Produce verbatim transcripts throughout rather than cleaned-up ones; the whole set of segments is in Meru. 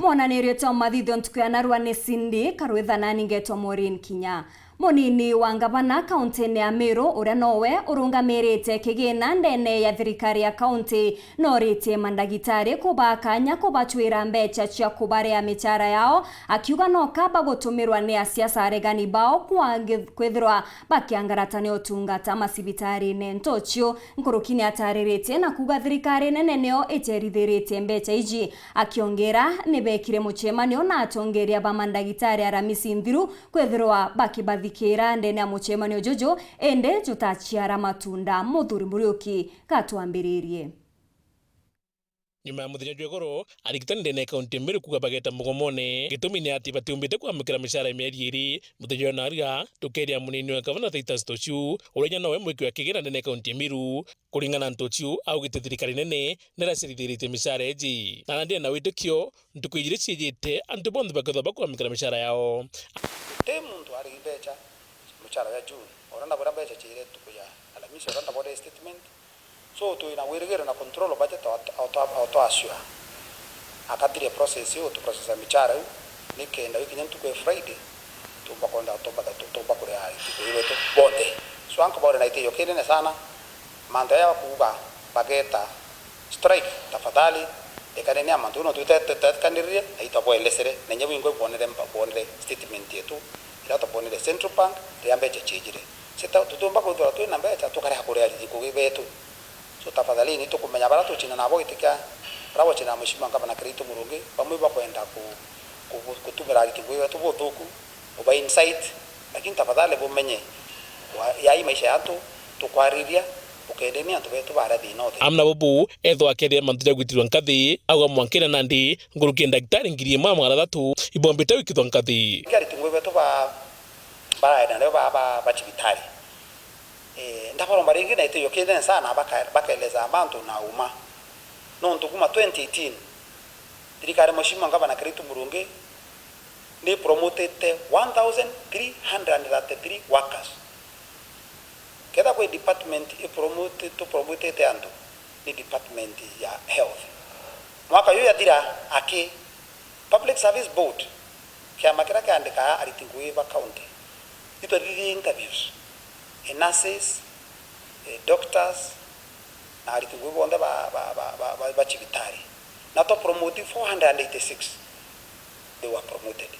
Mwananirio jwa mathithio ntuku ya narua ni Cindy Karwitha, nani ngetwa Maureen Kinya. Munini wa ngavana kaunti-ini ya Meru, uria nowe urungamirite kigina ndene ya thirikari ya kaunti, noritie mandagitari kubaa kanya kubacwira mbeca cia kubaria micara yao, akiuga no kaba gutumirwa ni asiasa aregani bao kwangi-, kwithirwa bakiangaratania utungata macibitarine. Ntochiu nkuruki ni atariritie na kuuga thirikari nene nio icerithiritie mbeca iji, akiongera ni bekire mucemanio na atongeria ba mandagitari Aramisi nthiru kwithirwa bakibathikira ndene ya mucemanio juju, indi jutaciara matunda. Muthuri Muriuki gatwambiririe. Nyuma ya muthenya jwa igoro, arigitani ndene ya kaunti ya Meru kuuga bageta mugomone. Gitumi ni ati batiumbite kwamukira micara ya mieri iri. Muthenya jwa narua, tukeria munini wa gavana Titus Tociu, uria inya nowe mwiki wa kigina ndene ya kaunti ya Meru. Kuringana na Tociu, augite thirikari nene niracerithiritie micara iji. Na nandi ena witikio, ntuku ijiri ciijite, antu bonthe bakethwa bakwamukira micara yao. Guti muntu ari mbeca mucara ya June, ora ndabwira mbeca ciire ntuku ya Alamisi, ora ndabwira statement. So, twina wirigiro na control budget o, o, o, o twasua. Akathiria process iu, tu process ya michara iu, nikenda ikinya ntuku ya Friday, tumba kwenda, tumba, tumba kuria itiku iu betu bonthe. So, anko bauri na itio kinene sana, mantu ya kuuga bageta strike, tafadhali, ekaneni amantu no tutetekaniririe, na itabwelesere, na inya bwingwe bwonere mba-, bwonere statement yetu, ira tabwonere Central Bank, ria mbeca ciejire. Sita, tutiumba kwithirwa twina mbeca, tukarega kuria ariti ngugi betu. So, tafadhalini, tukumenya bara tucina nabo giti kia, bara gwacina Mheshimiwa Ngavana Kiraitu Murungi, bamwe bakwenda ku-, ku-, ku-, kutumira ariti ngugi betu buthuku, kuba incite, lakini tafadhali bumenye, wa-, yai maisha yantu, tukwariria, ukendeni antu betu bara thina uthi. Amwe na bubu, ethwa akeethira mantu ja gwitirwa nkathi, auga mwankira nandi, nkuruki ya ndagitari ngiri imwe na magana jathatu, ibombite gwikithwa nkathi. Ariti ngugi betu ba, baraenda nayo ba, ba, ba cibitari. Eh, ndabaromba ringi na itio kinene sana, baka-, bakaeleza mantu na uma. Nontu kuma twenty eighteen, thirikari Mheshimiwa Ngavana Kiraitu Murungi ni promotete one thousand three hundred and thirty-three workers. Ketha kwi department ipromote-, tupromotete antu, ni department ya health. Mwaka uyu yathira, aki Public Service Board, kiama kiria kiandikaa ariti ngugi ba county, itwathithie interviews, e nurses, e doctors, na ariti ngugi bonthe ba, ba, ba, ba, ba, ba cibitari. Na twa promote four hundred and eighty-six, they were promoted.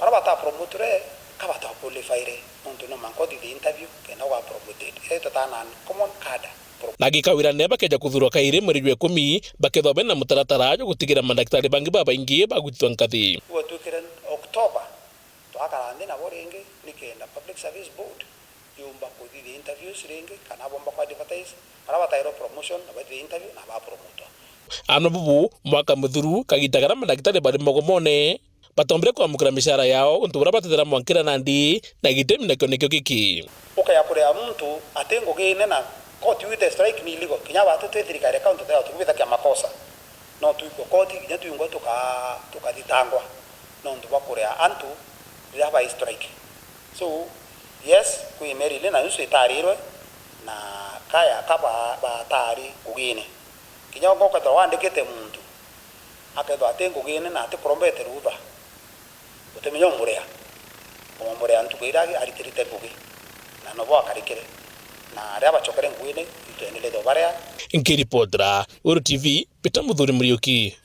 Bara batapromotire, ka bataqualifyre, nontu no mwanka uthithie interview, kenda uga promoted. Ira itwetaga non-common cadre. Na gikawira ne bakeja kuthurwa kairi mweri jwa ikumi, bakethwa bena mutaratara jwa gutigira mandagitari bangi babaingi bagwitithwa nkathi. Gwatwikire October, twakara nthi nabo ringi, nikenda Public Service Board yumba kuthithia interviews ringi, kana bomba ku advertise, bara batairwe promotion, na bathithia interview, na bapromotwa. Ano bubu, mwaka muthuru, kagita karia mandagitari bari mogomone, batombire kwamukira micara yao, untu buria batethera mwankira nandi, na gitumi nakio nikio giki. Ukaya kuria muntu ati ngugine na koti wite strike ni illegal. Kinya batu twi thirikari ya county, tuya tukubitha kia makosa. No twikwe koti, kinya twingwa tuka-, tukathitangwa. Nontu bwa kuria antu riria bai strike. So, yes, kwi meri ile na nusu itarirwe, na kaya kaba batari ngugine. Kinya ungo ukethirwa wandikite muntu, akethirwa ati ngugine na atikurombeete rutha, utimenya umuria. Umuria ntuku iria aritirite ngugi, na nobo akarikire. Na riria bacokere ngugine, itwendeleete ubaria. Nkiripotera Weru T V, Peter Muthuri Muriuki.